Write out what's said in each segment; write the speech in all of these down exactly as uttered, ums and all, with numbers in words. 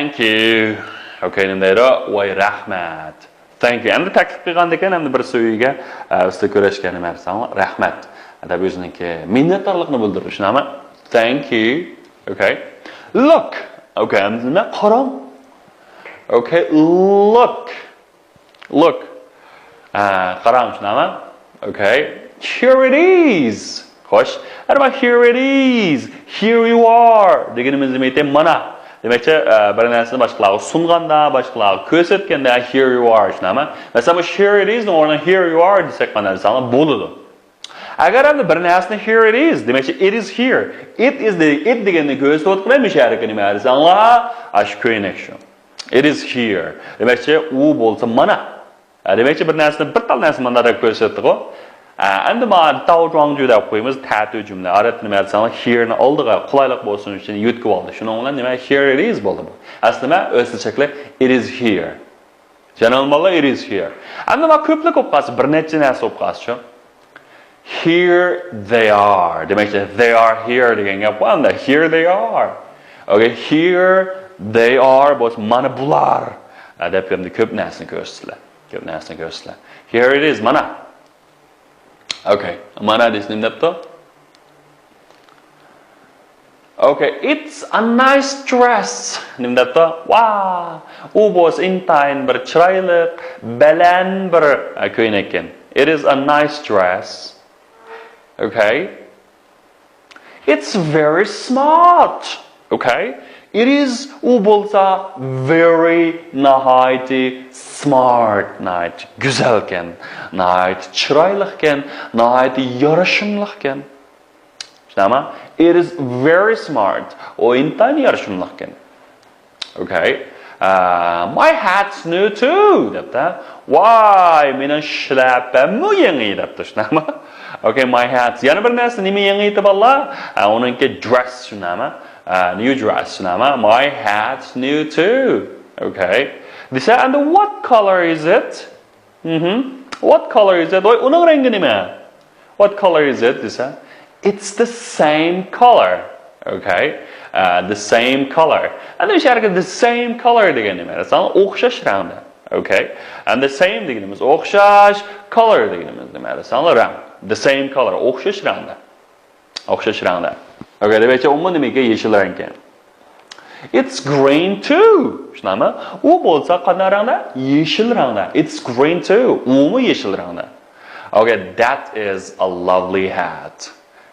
Thank you. Okay, nima deydi? ۋاي رەھمەت. Thank you. ئەمدى تەكلىپ قىلغاندىكىن، ئەمدى بىر سۆيگە ئە، ئۈستى كۆرۈشكەن نېمە دېسەڭلار، رەھمەت دەپ ئۆزىنىڭكى مىننەتدارلىقىنى بىلدۈرىدۇ، شۇنداقمۇ؟ Thank you. Okay. Look. Okay, ئەمدى نېمە؟ قاراڭ. Okay, look. Look. ئە، قاراڭ، شۇنداقمۇ؟ Okay. Here it is. خوش. What about here it is? Here you are. دېگىنىمىز نېمە ئىدى؟ مانا. دېمەكچى، ئە، بىر نەرسىنى باشقىلارغا سۇنغاندا، باشقىلارغا كۆرسەتكەندە، here you are، شۇنداقمۇ؟ مەسىلەن، بۇ here it is نىڭ ئورنىغا here you are دېسەك، قانداق دېسەڭلار بولىدۇ. ئەگەر ئەمدى بىر نەرسىنى here it is، دېمەكچى، it is here. It is دېدى، it دېگەننى كۆرسىتىۋاتقىلى، مۇشۇ يەردىكى نېمە دېسەڭلار، ئاشۇ كۆينەك شۇ. It is here. دېمەكچى، ئۇ بولسا مانا. ئە، دېمەكچى، بىر نەرسىنى، بىر تال نەرسىنى مانداق كۆرسەتتىغۇ. ئە، ئەمدى مانا تاۋ جۇاڭجۇ دەپ قويىمىز، تەتۈ جۈملە. ئارەپ نېمە دېسەڭلار، here نى ئالدىغا قولايلىق بولسۇن ئۈچۈن يۆتكىۋالدى. شۇنىڭ بىلەن نېمە، here it is بولدى بۇ. ئەسلى نېمە، ئۆزى چەكلىك، it is here. جانان بالىلار، it is here. ئەمدى مانا كۆپلۈك بولۇپ قالسا، بىر نەچچە نەرسە بولۇپ قالسىچۇ. Here they are. دېمەكچى، they are here دېگەن گەپ بار ئەمدى. Here they are. Okay, here they are بولسا، مانا بۇلار. ئە، دەپ ئەمدى كۆپ نەرسىنى كۆرسىتىلە. كۆپ نەرسىنى كۆرسىتىلە. Here it is، مانا. Okay, مانا دېسە نېمە دەپتۇ؟ Okay, it's a nice dress. نېمە دەپتۇ؟ ۋا، ئۇ بولسا ئىنتايىن بىر چىرايلىق، بەلەن بىر، ئە، كۆينەك ئىكەن. It is a nice dress. Okay. It's very smart. Okay. It is، ئۇ بولسا very، ناھايىتى، smart، ناھايىتى گۈزەلكەن، ناھايىتى چىرايلىقكەن، ناھايىتى يارىشىملىقكەن. شۇنداقمۇ؟ It is very smart. ئۇ ئىنتايىن يارىشىملىقكەن. Okay. ئە، my hat's new too دەپتۇ. ۋاي، مېنىڭ شىلەپەممۇ يېڭى دەپتۇ، شۇنداقمۇ؟ Okay, my hat's. يەنە بىر نەرسە، نېمە يېڭى ئىدى بالىلار؟ ئە، ئۇنىڭكى dress، شۇنداقمۇ؟ ئە، new dress، شۇنداقمۇ؟ My hat's new too. Okay. دېسە، and what color is it? مهم. What color is it? ۋاي، ئۇنىڭ رەڭگى نېمە؟ What color is it دېسە، it's the same color. Okay. ئە، the same color. ئەمدى مۇشۇ يەرگە the same color دېگەن نېمە دېسەڭلار، ئوخشاش رەڭدە. Okay. And the same دېگىنىمىز ئوخشاش، color دېگىنىمىز نېمە دېسەڭلار، رەڭ. The same color، ئوخشاش رەڭدە. ئوخشاش رەڭدە. Okay، دېمەكچى، ئۇمۇ نېمىكى، يېشىل رەڭكەن. It's green too. شۇنداقمۇ؟ ئۇ بولسا قانداق رەڭدە؟ يېشىل رەڭدە. It's green too. ئۇمۇ يېشىل رەڭدە. Okay, that is a lovely hat.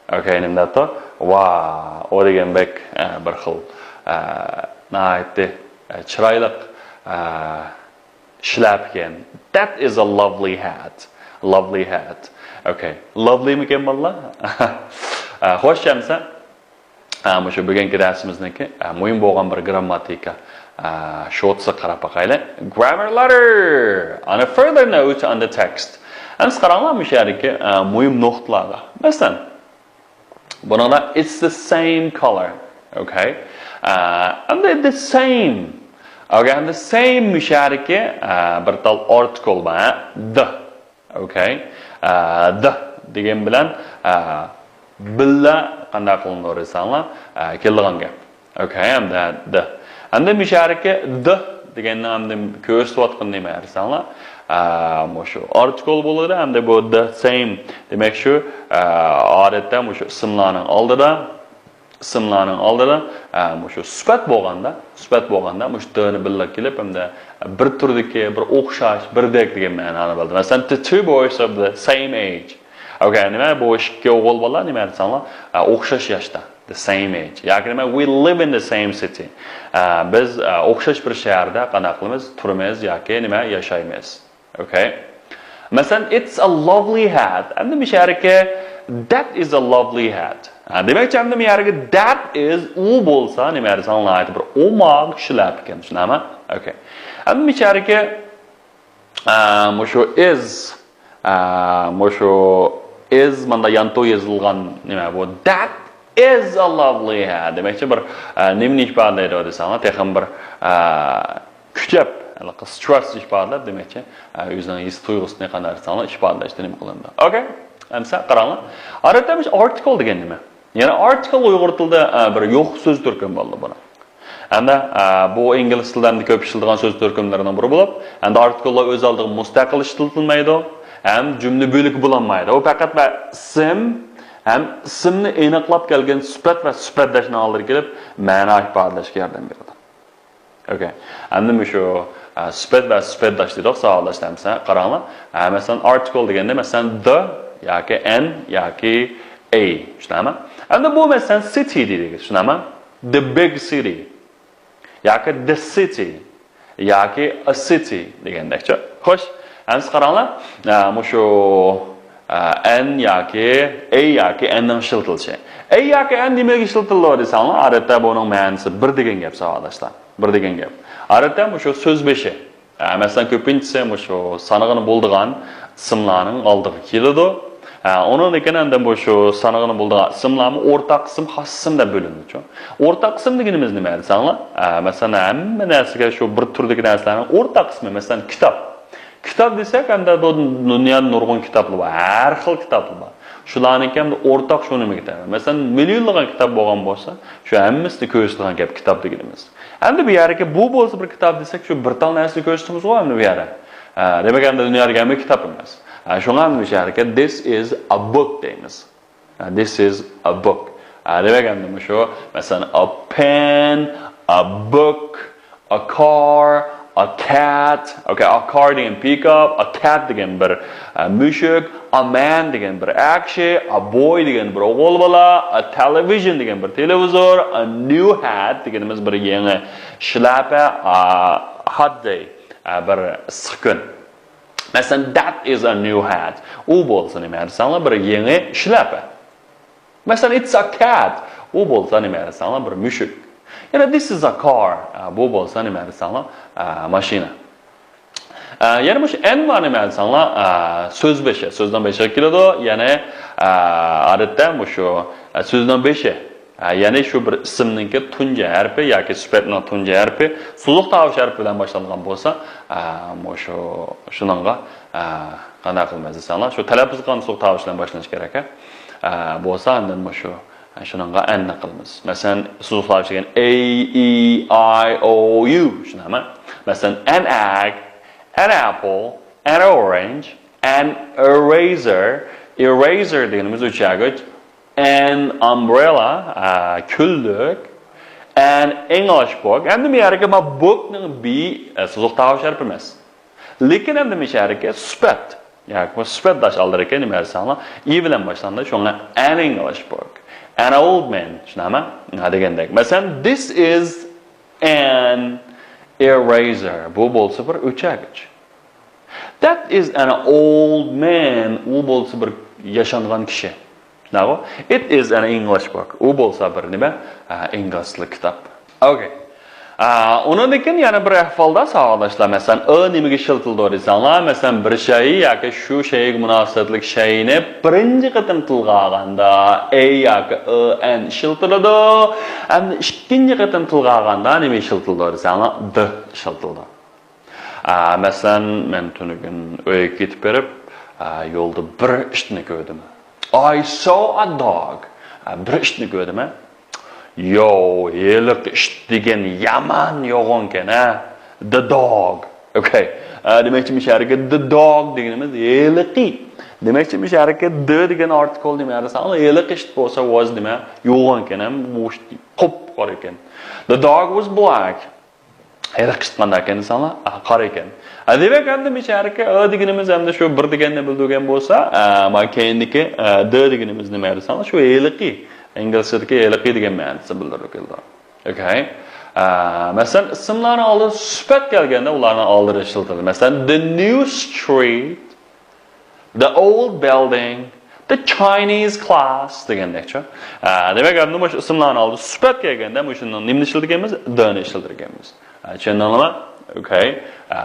Okay، نېمە دەپتۇ؟ ۋا، ئۇ دېگەن بەك، ئە، بىر خىل، ئە، ناھايىتى، ئە، چىرايلىق، ئە، شىلەپىكەن. That is a lovely hat. Lovely hat. Okay. Lovely مىكەن بالىلار؟ ئە، خوش ئەمسە. ئە، مۇشۇ بۈگۈنكى دەرسىمىزنىڭكى، ئە، مۇھىم بولغان بىر گرامماتىكا، ئە، شوتىسىغا قاراپ باقايلى. Grammar letter. On a further note on the text. ئەمسە قاراڭلار مۇشۇ يەردىكى، ئە، مۇھىم نۇقتىلارغا. مەسىلەن، بۇنىڭدا it's the same color. Okay. ئە، ئەمدى the same. Okay, the same مۇشۇ يەردىكى، ئە، بىر تال ئارتىكل بار، ھە؟ The. Okay. ئە، the دېگەن بىلەن، ئە، بىللە قانداق قىلىنىدۇ دېسەڭلار، ئە، كېلىدىغان گەپ. Okay، ئەمدى the. ئەمدى مۇشۇ يەردىكى the دېگەننى ئەمدى كۆرسىتىۋاتقىنى نېمە دېسەڭلار، ئە، مۇشۇ ئارتىكل بولىدۇ، ئەمدى بۇ the same. دېمەك، شۇ، ئە، ئادەتتە مۇشۇ ئىسىملارنىڭ ئالدىدا، ئىسىملارنىڭ ئالدىدا، ئە، مۇشۇ سۈپەت بولغاندا، سۈپەت بولغاندا مۇشۇ the نى بىللە كېلىپ، ئەمدى بىر تۈردىكى، بىر ئوخشاش، بىردەك دېگەن مەنانى بىلدۈرىدۇ. مەسىلەن، the two boys of the same age. Okay، نېمە، بۇ ئىككى ئوغۇل بالا نېمە دېسەڭلار، ئە، ئوخشاش ياشتا. The same age. ياكى نېمە، we live in the same city. ئە، بىز، ئە، ئوخشاش بىر شەھەردە قانداق قىلىمىز؟ تۇرىمىز ياكى نېمە، ياشايمىز. Okay. مەسىلەن، it's a lovely hat. ئەمدى مۇشۇ يەردىكى that is a lovely hat. ھە، دېمەكچى، ئەمدى مۇشۇ يەردىكى that is، ئۇ بولسا نېمە دېسەڭ، ناھايىتى بىر ئوماق شىلەپە ئىكەن، شۇنداقمۇ؟ Okay. ئەمدى مۇشۇ يەردىكى ئە، مۇشۇ is، ئە، مۇشۇ is ماندا يانتۇ يېزىلغان نېمە بۇ؟ That is a lovely hat. دېمەكچى، بىر، ئە، نېمىنى ئىپادىلەيدۇ دېسەڭلار، تېخىمۇ بىر، ئە، كۈچەپ، ھېلىقى stress ئىپادىلەپ، دېمەكچى، ئە، ئۆزىنىڭ ھېس تۇيغۇسىنى قانداق دېسەڭلار ئىپادىلەشتە نېمە قىلىنىدۇ. Okay، ئەمسە قاراڭلار. ئادەتتە مۇشۇ ئارتىكل دېگەن نېمە؟ يەنى ئارتىكل ئۇيغۇر تىلىدا، ئە، بىر يوق سۆز تۈركۈم بولدى بۇنىڭ. ھەمدە، ئە، بۇ ئىنگلىز تىلىدا ئەمدى كۆپ ئىشلىتىدىغان سۆز تۈركۈملىرىنىڭ بىرى بولۇپ، ئەمدى ئارتىكللار ئۆز ئالدىغا مۇستەقىل ئىشلىتىلمەيدۇ، ھەم جۈملە بۆلىكى بولالمايدۇ. ئۇ پەقەت ۋە ئىسىم ھەم ئىسىمنى ئېنىقلاپ كەلگەن سۈپەت ۋە سۈپەتداشنىڭ ئالدىغا كېلىپ، مەنا ئىپادىلەشكە ياردەم بېرىدۇ. ئوكەي. ئەمدى مۇشۇ، ئە، سۈپەت ۋە سۈپەتداش دېدۇق، ساۋاقداشلار، مەسىلەن، قاراڭلار. ئە، مەسىلەن، ئارتىكل دېگەندە، مەسىلەن، the ياكى an ياكى a. چۈشىنەمە؟ ئەمدى بۇ، مەسىلەن، city دېدۇق، چۈشىنەمە؟ The big city ياكى the city ياكى a city دېگەندەكچۇ. خوش، ئەمسە قاراڭلار. ئە، مۇشۇ، ئە، an ياكى a ياكى an نىڭ ئىشلىتىلىشى. A ياكى an نېمىگە ئىشلىتىلىدۇ دېسەڭلار، ئادەتتە بۇنىڭ مەنىسى بىر دېگەن گەپ، ساۋاقداشلار. بىر دېگەن گەپ. ئادەتتە مۇشۇ سۆز بېشى. ئە، مەسىلەن، كۆپىنچىسى مۇشۇ سانىغىلى بولىدىغان ئىسىملارنىڭ ئالدىغا كېلىدۇ. ئە، ئۇنىڭدىن كېيىن ئەمدى مۇشۇ سانىغىلى بولىدىغان ئىسىملارمۇ ئورتاق ئىسىم، خاس ئىسىم دەپ بۆلۈنىدۇ. ئورتاق ئىسىم دېگىنىمىز نېمە دېسەڭلار؟ ئە، مەسىلەن، ھەممە نەرسىگە شۇ بىر تۈردىكى نەرسىلەرنىڭ ئورتاق ئىسمى، مەسىلەن، كىتاب. كىتاب دېسەك، ئەمدى بۇ دۇنيادا نۇرغۇن كىتابلار بار، ھەر خىل كىتابلار بار. شۇلارنىڭكى ئەمدى ئورتاق شۇ نېمىگە تەۋە. مەسىلەن، مىليونلىغان كىتاب بولغان بولسا، شۇ ھەممىسىنى كۆرسىتىدىغان گەپ كىتاب دېگىنىمىز. ئەمدى بۇ يەردىكى بۇ بولسا بىر كىتاب دېسەك، شۇ بىر تال نەرسىنى كۆرسىتىمىزغۇ ئەمدى بۇ يەردە. ئە، دېمەك، ئەمدى دۇنيادىكى ھەممە كىتاب ئەمەس. ئە، شۇڭا ئەمدى بۇ يەردىكى this is a book دەيمىز. ئە، this is a book. ئە، دېمەك، ئەمدى مۇشۇ، مەسىلەن، a pen, a book, a car, a cat. Okay, a car دېگەن pickup, a cat دېگەن بىر، ئە، مۈشۈك، a man دېگەن بىر ئەر كىشى، a boy دېگەن بىر ئوغۇل بالا، a television دېگەن بىر تېلېۋىزور، a new hat دېگىنىمىز بىر يېڭى شىلەپە، a hot day، ئە، بىر ئىسسىق كۈن. مەسىلەن، that is a new hat. ئۇ بولسا نېمە دېسەڭلار، بىر يېڭى شىلەپە. مەسىلەن، it's a cat. ئۇ بولسا نېمە دېسەڭلار، بىر مۈشۈك. يەنە this is a car. ئە، بۇ بولسا نېمە دېسەڭلار، ئە، ماشىنا. ئە، يەنە مۇشۇ an بار نېمە دېسەڭلار، ئە، سۆز بېشى، سۆزنىڭ بېشىغا كېلىدۇ. يەنە، ئە، ئادەتتە مۇشۇ، ئە، سۆزنىڭ بېشى. ئە، يەنى شۇ بىر ئىسىمنىڭكى تۇنجى ھەرپى ياكى سۈپەتنىڭ تۇنجى ھەرپى سوزۇق تاۋۇش ھەرپى بىلەن باشلانغان بولسا، ئە، مۇشۇ، شۇنىڭغا، ئە، قانداق قىلىمىز دېسەڭلار، شۇ تەلەپپۇز قىلغان سوزۇق تاۋۇش بىلەن باشلىنىشى كېرەك، ئە، بولسا ئاندىن مۇشۇ، ئە، شۇنىڭغا an نى قىلىمىز. مەسىلەن، سوزۇق تاۋۇش دېگەن A E I O U، شۇنداقمۇ؟ مەسىلەن، an egg, an apple, an orange, an eraser. Eraser دېگىنىمىز ئۆچەگۈچ. An umbrella، ئە، كۈنلۈك. An English book. ئەمدى بۇ يەردىكى ما book نىڭ B، ئە، سوزۇق تاۋۇش ھەرپى ئەمەس. لېكىن ئەمدى مۇشۇ يەردىكى سۈپەت. ياكى بۇ سۈپەتداش ئالدىدىكى نېمە دېسەڭلار، E بىلەن باشلاندى. شۇڭا an English book. An old man. شۇنداقمۇ؟ ھە، دېگەندەك. مەسىلەن، this is an eraser. بۇ بولسا بىر ئۆچەگۈچ. That is an old man. ئۇ بولسا بىر ياشانغان كىشى. شۇنداقمۇ؟ It is an English book. ئۇ بولسا بىر نېمە؟ ئە، ئىنگلىز تىلى كىتاب. ئوكەي. ئە، ئۇنىڭدىن كېيىن يەنە بىر ئەھۋالدا ساۋاقداشلار، مەسىلەن، ئا نېمىگە ئىشلىتىلىدۇ دېسەڭلار، مەسىلەن، بىر شەيئى ياكى شۇ شەيئىگە مۇناسىۋەتلىك شەيئىنى بىرىنچى قېتىم تىلغا ئالغاندا A ياكى ئا، an ئىشلىتىلىدۇ. ئەمدى ئىككىنچى قېتىم تىلغا ئالغاندا نېمە ئىشلىتىلىدۇ دېسەڭلار، the ئىشلىتىلىدۇ. ئا، مەسىلەن، مەن تۈنۈگۈن ئۆيگە كېتىپ بېرىپ، ئا، يولدا بىر ئىتنى كۆردۈم. I saw a dog. ئا، بىر ئىتنى كۆردۈم، ھە. يو، ھېلىقى ئىت دېگەن يامان يوغانكەن، ھە. The dog. ئوكەي. ئا، دېمەكچى، مۇشۇ يەردىكى the dog دېگىنىمىز ھېلىقى. دېمەكچى، مۇشۇ يەردىكى the دېگەن ئارتىكل نېمە دېسەڭ، ھېلىقى ئىت بولسا was نېمە؟ يوغانكەن، ھەم بۇ ئىت قۇپقارا ئىكەن. The dog was black. ھېلىقى ئىت قانداق ئىكەن دېسەڭلار، ئا، قارا ئىكەن. ئا، دېمەك، ئەمدى مۇشۇ يەردىكى ئا دېگىنىمىز ئەمدى شۇ بىر دېگەننى بىلدۈرگەن بولسا، ئا، ما كەينىدىكى، ئا، the دېگىنىمىز نېمە دېسەڭلار، شۇ ھېلىقى، ئىنگلىزچىدىكى ھېلىقى دېگەن مەنىسىنى بىلدۈرۈپ كېلىدۇ. ئوكەي. ئا، مەسىلەن، ئىسىملارنىڭ ئالدىدا سۈپەت كەلگەندە ئۇلارنىڭ ئالدىدا ئىشلىتىلىدۇ. مەسىلەن، the new street، the old building، the Chinese class دېگەندەكچۇ. ئە، دېمەك، ئەمدى مۇشۇ ئىسىملارنىڭ ئالدىدا سۈپەت كەلگەندە مۇشۇنىڭ نېمىنى ئىشلىتىدىكەنمىز؟ The نى ئىشلىتىدىكەنمىز. ئە، چۈشەندىڭلارمۇ؟ ئوكەي. ئە،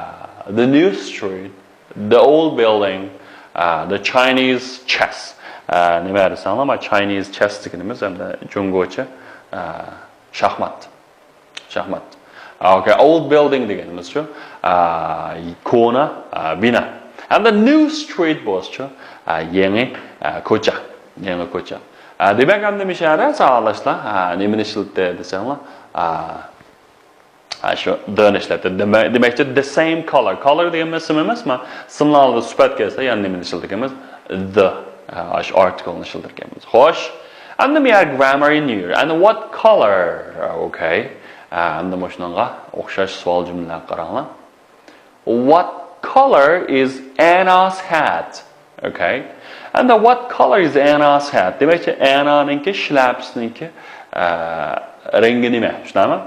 the new street، the old building، ئە، the Chinese chess. ئە، نېمە دېسەڭلار، ما Chinese chess دېگىنىمىز ئەمدى جۇڭگوچە، ئە، شاھمات. شاھمات. ئا، ئوكەي، old building دېگىنىمىزچۇ؟ ئا، كونا، ئا، بىنا. ھەمدە new street بولسىچۇ؟ ئا، يېڭى، ئا، كوچا. يېڭى كوچا. ئا، دېمەك، ئەمدى مۇشۇ يەردە ساۋاقداشلار، ئا، نېمىنى ئىشلىتتى دېسەڭلار، ئا، ھە، شۇ the نى ئىشلەتتى. دېمە-، دېمەكچى، the same color. Color دېگەنمىز ئىسىم ئەمەسمۇ؟ ئىسىملاردا سۈپەت كەلسە، يەنە نېمىنى ئىشلىتىدىكەنمىز؟ The. ھە، ئاشۇ ئارتىكلنى ئىشلىتىدىكەنمىز. خوش. ئەمدى we are grammar in here. And what color? Okay. ھە، ئەمدى مۇشۇنىڭغا ئوخشاش سوئال جۈملىلەرگە قاراڭلار. What color is Anna's hat? Okay. And what color is Anna's hat? دېمەكچى، ئەننانىڭكى شىلەپىسىنىڭكى، ئە، رەڭگى نېمە؟ شۇنداقمۇ؟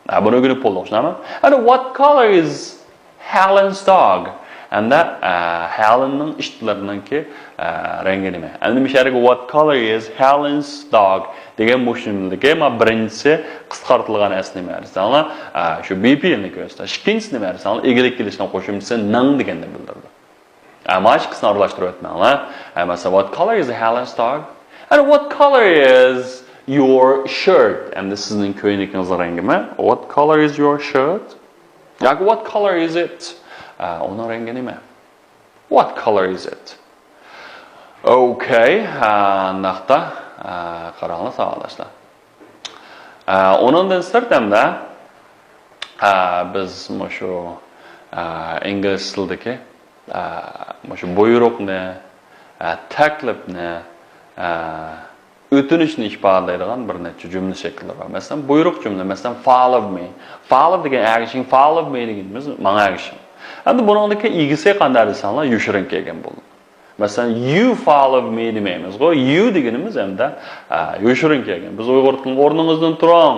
ئە، بۇنى ئۆگىنىپ بولدۇق، شۇنداقمۇ؟ And what color is Helen's dog? ئەمدى، ئە، ھېلېننىڭ ئىتلىرىنىڭكى، ئە، رەڭگى نېمە؟ ئەمدى مۇشۇ يەردىكى what color is Helen's dog دېگەن مۇشۇ جۈملىدىكى ما بىرىنچىسى قىسقارتىلغان ئەسلى نېمە دېسەڭلار، ئە، شۇ be پېئىلنى كۆرسىتىدۇ. ئىككىنچىسى نېمە دېسەڭلار، ئىگىلىك كېلىشنىڭ قوشۇمچىسى نىڭ دېگەننى بىلدۈرىدۇ. ئە، مانا ئىككىسىنى ئارىلاشتۇرۇۋەتمەڭلار. ئە، مەسىلەن، what color is Helen's dog? And what color is your shirt? ئەمدى سىزنىڭ كۆينىكىڭىزنىڭ رەڭگىمۇ؟ What color is your shirt? ياكى what color is it? ئە، ئۇنىڭ رەڭگى نېمە؟ What color is it? Okay، ئە، ئانداقتا، ئە، قاراڭلار ساۋاقداشلار. ئە، ئۇنىڭدىن سىرت ھەمدە، ئە، بىز مۇشۇ، ئە، ئىنگلىز تىلىدىكى، ئە، مۇشۇ بۇيرۇقنى، ئە، تەكلىپنى، ئە، ئۆتۈنۈشنى ئىپادىلەيدىغان بىر نەچچە جۈملە شەكىللىرى بار. مەسىلەن، بۇيرۇق جۈملە، مەسىلەن، follow me. Follow دېگەن ئەگىشىڭ، follow me دېگىنىمىز ماڭا ئەگىشىڭ. ئەمدى بۇنىڭدىكى ئىگىسى قانداق دېسەڭلار، يوشۇرۇن كەلگەن بولىدۇ. مەسىلەن، you follow me دېمەيمىزغۇ، you دېگىنىمىز ئەمدى، ئە، يوشۇرۇن كەلگەن. بىز ئۇيغۇر تىلىنى ئورنىڭىزدىن تۇرۇڭ.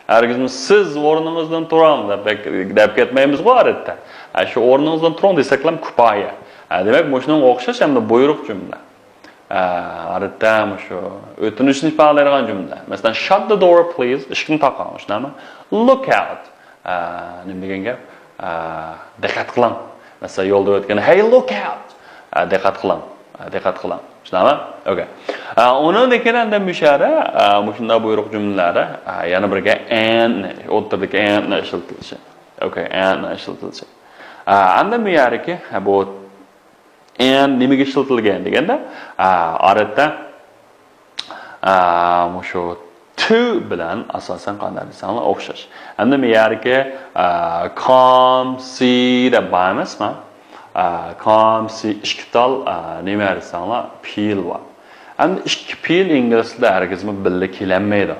ھەرگىزمۇ سىز ئورنىڭىزدىن تۇرۇڭ دەپ بەك، دەپ كەتمەيمىزغۇ ئادەتتە. ئە، شۇ ئورنىڭىزدىن تۇرۇڭ دېسەكلەم كۇپايە. ئە، دېمەك، مۇشۇنىڭغا ئوخشاش ئەمدى بۇيرۇق جۈملە. ئە، ئادەتتە مۇشۇ ئۆتۈنۈشنى ئىپادىلەيدىغان جۈملە. مەسىلەن، shut the door please، ئىشىكنى تاقاڭ، شۇنداقمۇ؟ Look out، ئە، نېمە دېگەن گەپ؟ ئە، دىققەت قىلىڭ. مەسىلەن، يولدا ئۆتكەندە، hey, look out! ئە، دىققەت قىلىڭ. ئە، دىققەت قىلىڭ. شۇنداقمۇ؟ Okay. ئە، ئۇنىڭدىن كېيىن ئەمدى مۇشۇ يەردە، ئە، مۇشۇنداق بۇيرۇق جۈملىلەردە، ئە، يەنە بىرگە and نى، ئوتتۇرىدىكى and نى ئىشلىتىلىشى. Okay، and نى ئىشلىتىلىشى. ئە، ئەمدى بۇ يەردىكى، ھە، بۇ and نېمىگە ئىشلىتىلگەن دېگەندە، ئا، ئادەتتە، ئا، مۇشۇ to بىلەن ئاساسەن قانداق دېسەڭلار ئوخشاش. ئەمدى بۇ يەردىكى، ئا، come، see دەپ بار ئەمەسمۇ؟ ئا، come، see ئىككى تال، ئا، نېمە دېسەڭلار پېئىل بار. ئەمدى ئىككى پېئىل ئىنگلىز تىلىدا ھەرگىزمۇ بىللە كېلەلمەيدۇ.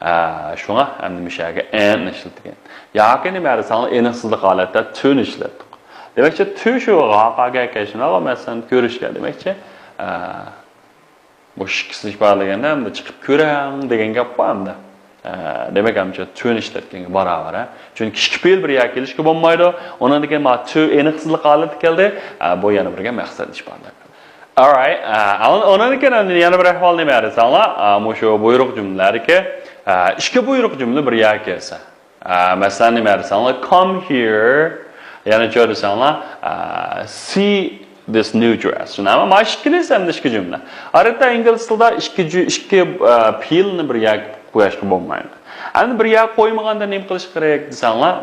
ئا، شۇڭا ئەمدى مۇشۇ يەرگە and نى ئىشلەتكەن. ياكى نېمە دېسەڭلار ئېنىقسىزلىق ھالەتتە to نى ئىشلەتتۇق. دېمەكچى، to شۇ ھاقا كەلگەن شۇنداقغۇ، مەسىلەن، كۆرۈشكە دېمەكچى. ئە، مۇشۇ ئىككىسىنى ئىپادىلىگەندە ئەمدى چىقىپ كۆرەڭ دېگەن گەپ بار ئەمدى. ئە، دېمەك، ئەمدى to نى ئىشلەتكەنگە باراۋەر، ھە. چۈنكى ئىككى پېئىل بىر يەرگە كېلىشكە بولمايدۇ. ئۇنىڭدىن كېيىن مانا to ئېنىقسىزلىق ھالىتى كەلدى. ئە، بۇ يەنە بىرگە مەقسەتنى ئىپادىلەپ. Alright، ئە، ئۇنىڭدىن كېيىن ئەمدى يەنە بىر ئەھۋال نېمە دېسەڭلار، ئە، مۇشۇ بۇيرۇق جۈملىلەردىكى، ئە، ئىككى بۇيرۇق جۈملە بىر يەرگە كەلسە. ئە، مەسىلەن، نېمە دېسەڭلار، come here، يەنە چۆ دېسەڭلار، ئە، see this new dress. شۇنداقمۇ؟ مانا ئىككىلىسى ئەمدى ئىككى جۈملە. ئادەتتە ئىنگلىز تىلىدا ئىككى جۈ-، ئىككى، ئە، پېئىلنى بىر يەرگە قويۇشقا بولمايدۇ. ئەمدى بىر يەرگە قويمىغاندا نېمە قىلىش كېرەك دېسەڭلار،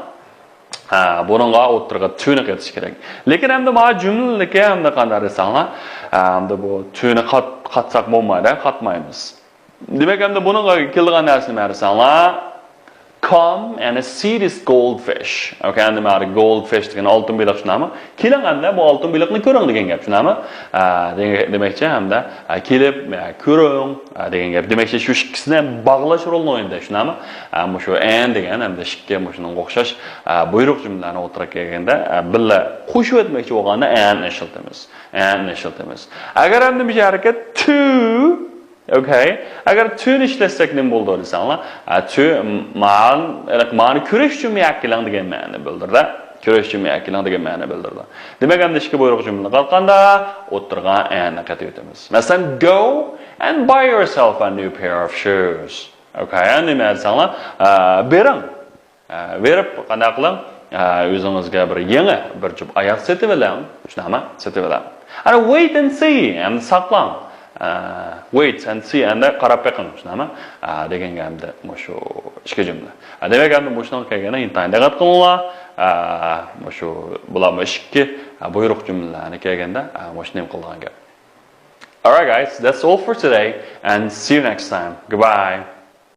ئە، بۇنىڭغا ئوتتۇرىغا to نى قېتىش كېرەك. لېكىن ئەمدى مانا جۈملىدىكى ئەمدى قانداق دېسەڭلار، ئە، ئەمدى بۇ to نى قات-، قاتساق بولمايدۇ، قاتمايمىز. دېمەك، ئەمدى بۇنىڭغا كېلىدىغان نەرسە نېمە دېسەڭلار، come and see this goldfish. Okay، ئەمدى مانا goldfish دېگەن ئالتۇن بېلىق شۇنداقمۇ؟ كېلىڭ ئەمدى بۇ ئالتۇن بېلىقنى كۆرۈڭ دېگەن گەپ شۇنداقمۇ؟ ئە، دېگەن-، دېمەكچى ھەمدە، ئە، كېلىپ، ئە، كۆرۈڭ، ئە، دېگەن گەپ. دېمەكچى شۇ ئىككىسىنى ھەم باغلاش رولىنى ئوينىدى شۇنداقمۇ؟ ئە، مۇشۇ and دېگەن ھەمدە ئىككى مۇشۇنىڭغا ئوخشاش، ئە، بۇيرۇق جۈملىلەرنى ئوتتۇرىغا كەلگەندە، ئە، بىللە قوشۇۋەتمەكچى بولغاندا and نى ئىشلىتىمىز. And نى ئىشلىتىمىز. ئەگەر ئەمدى مۇشۇ ھەرىكەت to Okay. ئەگەر to نى ئىشلەتسەك نېمە بولىدۇ دېسەڭلار، ئە، to مانا، مانا كۆرۈش ئۈچۈن مەن يەككىلەڭ دېگەن مەنىنى بىلدۈرىدۇ. كۆرۈش ئۈچۈن مەن يەككىلەڭ دېگەن مەنىنى بىلدۈرىدۇ. دېمەك، ئەمدى ئىككى بۇيرۇق جۈملىنى قىلغاندا ئوتتۇرىغا and نى قېتىۋېتىمىز. مەسىلەن، go and buy yourself a new pair of shoes. Okay، ئەمدى نېمە دېسەڭلار، ئە، بېرىڭ. ئە، بېرىپ قانداق قىلىڭ؟ ئە، ئۆزىڭىزگە بىر يېڭى بىر جۈپ ئاياغ سېتىۋېلىڭ. شۇنداقمۇ؟ سېتىۋېلىڭ. ئەنە wait and see، ئەمدى ساقلاڭ. ئە، wait and see، ئەمدى قاراپ بېقىڭ. شۇنداقمۇ؟ ئە، دېگەنگە ئەمدى مۇشۇ ئىككى جۈملە. ئە، دېمەك، ئەمدى مۇشۇنىڭغا كەلگەندە ئىنتايىن دىققەت قىلىڭلار. ئە، مۇشۇ، بۇلارمۇ ئىككى، ئە، بۇيرۇق جۈملىلەرنى كەلگەندە، ئە، مۇشۇ نېمە قىلىدىغان گەپ. Alright, guys, that's all for today, and see you next time. Goodbye.